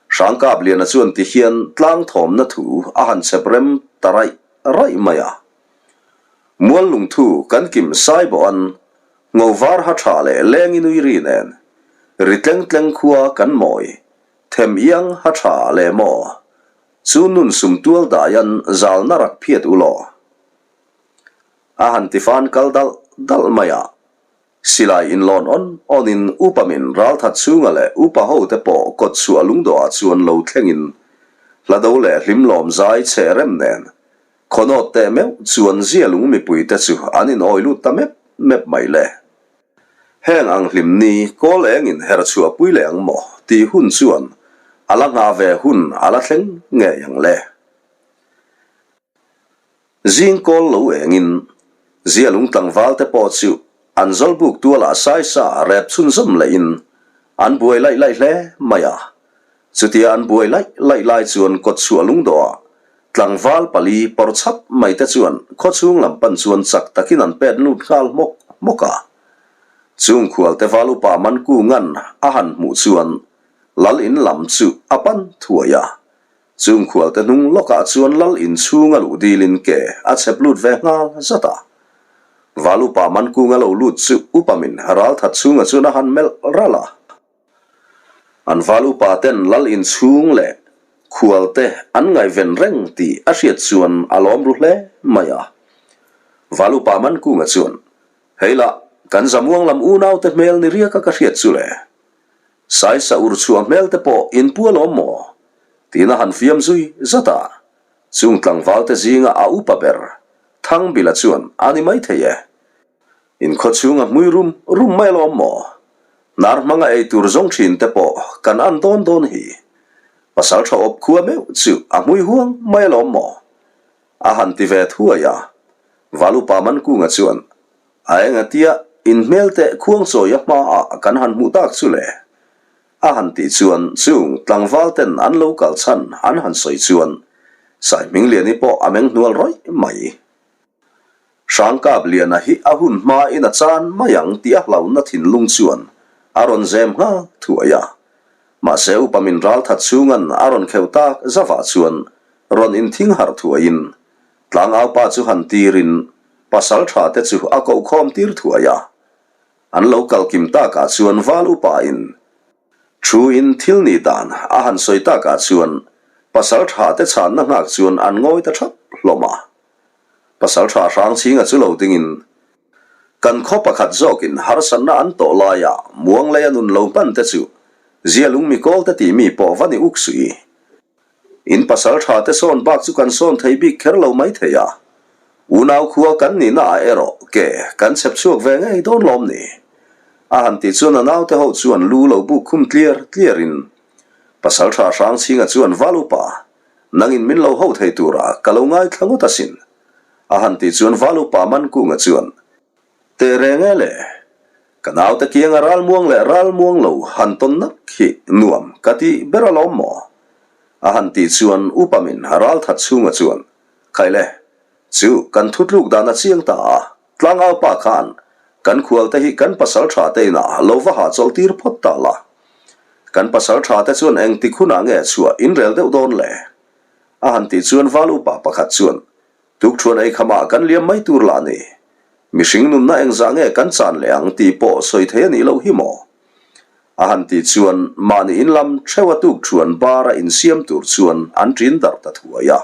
Hrangkap Liana chuan ti hian tlang thawmna thu a han chhep rem ta raih raih mai a. Mual lungthu kan kim sai bawh an ngo var ha tha leh lengi nui ri nen ri tleng tleng khua kan mawi them iang ha tha leh maw Chu nun sum tual daian zalna rak phiat u law. A han ti fan kal dalh dalh mai a, silai inlawn awn awnin upa min ralthat chhunga leh upa ho te pawh kawt chhuah lungdawhah chuan lo thlengin hlado leh hlimlawm zai chhe rem nen khawnawt teh meuh chuan zia lung mipui te chu an inawi lut ta mep mep mai le. Heng ang hlim ni kawl engin her chhuah pui leh ang maw tih hun chuan a la nghah ve hun a la thleng ngei ang le. Zing kawl lo engin Zialung tlangval te pawh chu an zawlbuk tualah saisa rep chhunzawm lehin an buai laih laih hle mai a. Chutia an buai laih laih lai chuan kawtchhuah lungdawhah tlangval pali pawr chhap mai te chuan khawchhung lam pan chuan chak takin an pet lut nghal hmawk hmawk a. Chung khualte val upa Mankunga'n a han hmuh chuan lal in lam chu a pan thuai a. Chung khualte hnung lawkah chuan lal in chhung a luh dilin ke a chhep lut ve nghal zat a. Val upa Mankunga lo lut chu upa min ralthat chhunga chuan a han melh ralh a. An val upa ten lal inchhung leh khual te an ngaihven reng tih a hriat chuan a lawm ru hle mai a. Val upa Mankunga chuan, Hei lah, kan Zamuang lam unau te hmel ni riaka ka hriat chu le. Saisa ur chhuah hmel te pawh in pu alawm maw? Tiin a han fiam zui zat a. Chung tlangval te zinga a upa ber Thangbila chuan, A ni maithei e. Inkhaw chhunga hmui rum rum mai alawm maw? Hnar hmanga ei tur zawng thin te pawh kan an dawn dawn hi. Pasal tha awp khua meuh chu a hmui huang mai alawm maw? A han ti ve thuai a. Valupa Mankunga chuan, A engatia in hmel teh khuangchawi a hmaah kan han hmuh tak chu le? A han tih chuan chung tlangval ten an lo kal chhan an han sawi chuan Saihmingliani pawh a meng hnual rawih mai. Hrangkap Liana hi a hun hmain a chan mai ang tih a hlauhna thinlung chuan a rawn zem nghal thuai a. Mahse upa min ralthat chhungan a rawn kheuh tak zavah chuan rawn inthing harh thuaiin tlangaupa chu han tirin pasal tha te chu a kohkhawm tir thuai a. An lo kal kim takah chuan val upa in thu in thil nih dan a han sawi takah chuan pasal tha te chhanna nghak chuan an ngawi ta thap hlawm a. Pasal tha Hrangchhinga chu lo dingin, Kan khaw pakhat zawkin harsatna an tawh laia muang lei a nun lo hman te chu Zialung mikawl te tih mi pawh va ni uk suh i. In pasal tha te sawn bak chu kan sawn thei bik kher lo mai thei a. Unau khua kan nihna ah erawh ke kan chhep chhuak ve ngei dawn lawm ni. A han tih chuan a naute ho chuan lu lo buk khum tliar tliarin Pasal tha Hrangchhinga chuan val upa Nangin min lo ho thei tura ka lo ngaithla ngawt asin. A han tih chuan Val upa Mankunga chuan, Teh reng e le, ka naute kianga ralmuang leh ralmuang lo han tawn nak hi nuam ka ti ber alawm maw? A han tih chuan upa min ralthat chhunga chuan, Khai le, chu kan thutluk dan a chiang ta a, Tlangau pa khan kan khualte hi kan pasal tha te inah lo va hahchawlh tir phawt ta la. Kan pasal tha te chuan engtik hunah nge chhuah inrel deuh dawn le? A han tih chuan val upa pakhat chuan, Tukthuan ei khamah kan liam mai tur lah ni. Mihring nunna engzah nge kan chan leh ang tih pawh sawi thei a nih loh hi maw? A han tih chuan mahni inlam theuha tukthuan bara insiam tur chuan an ṭin darh ta thuai a.